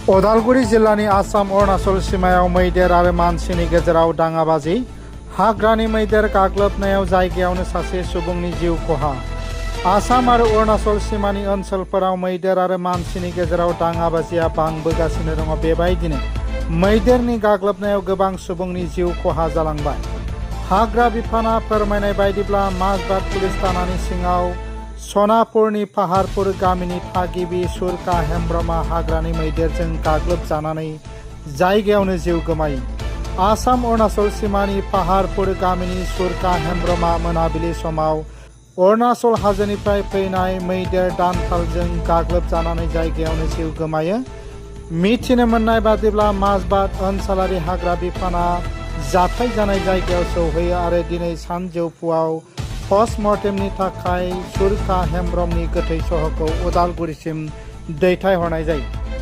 उदालगुरि जिल्लानि आसाम अरुणाचल सीमायाव मैदेर आरो मानसिनि गेजेराव दाङाबाजि। हाग्रानि मैदेर गाग्लोबनायाव जायगायावनो सासे सुबुंनि जिउ खहा। आसाम आरो अरुणाचल सीमानि ओनसोलफोराव मैदेर आरो मानसिनि गेजेराव दाङाबाजिया बांबोगासिनो दङ। बेबायदिनो मैदेरनि गाग्लोबनायाव गोबां सुबुंनि जिउ खहा जालांबाय। हाग्रा बिफाना फोरमायनाय बायदिब्ला माजबाद पुलिस थानानि सिङाव सनापुरनि पाहारपुर गामिनि थागिबि सुरका हेम्ब्रमा हाग्रानि मैदेरजों गाग्लोबजानानै जायगायावनो जिउ गोमायो। आसाम अरुणाचल सीमानि पाहारपुर गामिनि सुरका हेम्ब्रमा मोनाबिलि समाव अरुणाचल हाजोनिफ्राय फैनाय मैदेर दानथालजों गाग्लोबजानानै जायगायावनो जिउ गोमायो। मिथिनो मोननाय बादिब्ला माजबाद ओनसोलारि हाग्रा बिफाना जाथाय जानाय जायगायाव सौहैयो आरो दिनै सानजौफुआव पस्टमर्टेमनि थाखाय सुरका हेम्ब्रमनि गोथै सह'खौ उदालगुरिसिम दैथायहरनाय जायो।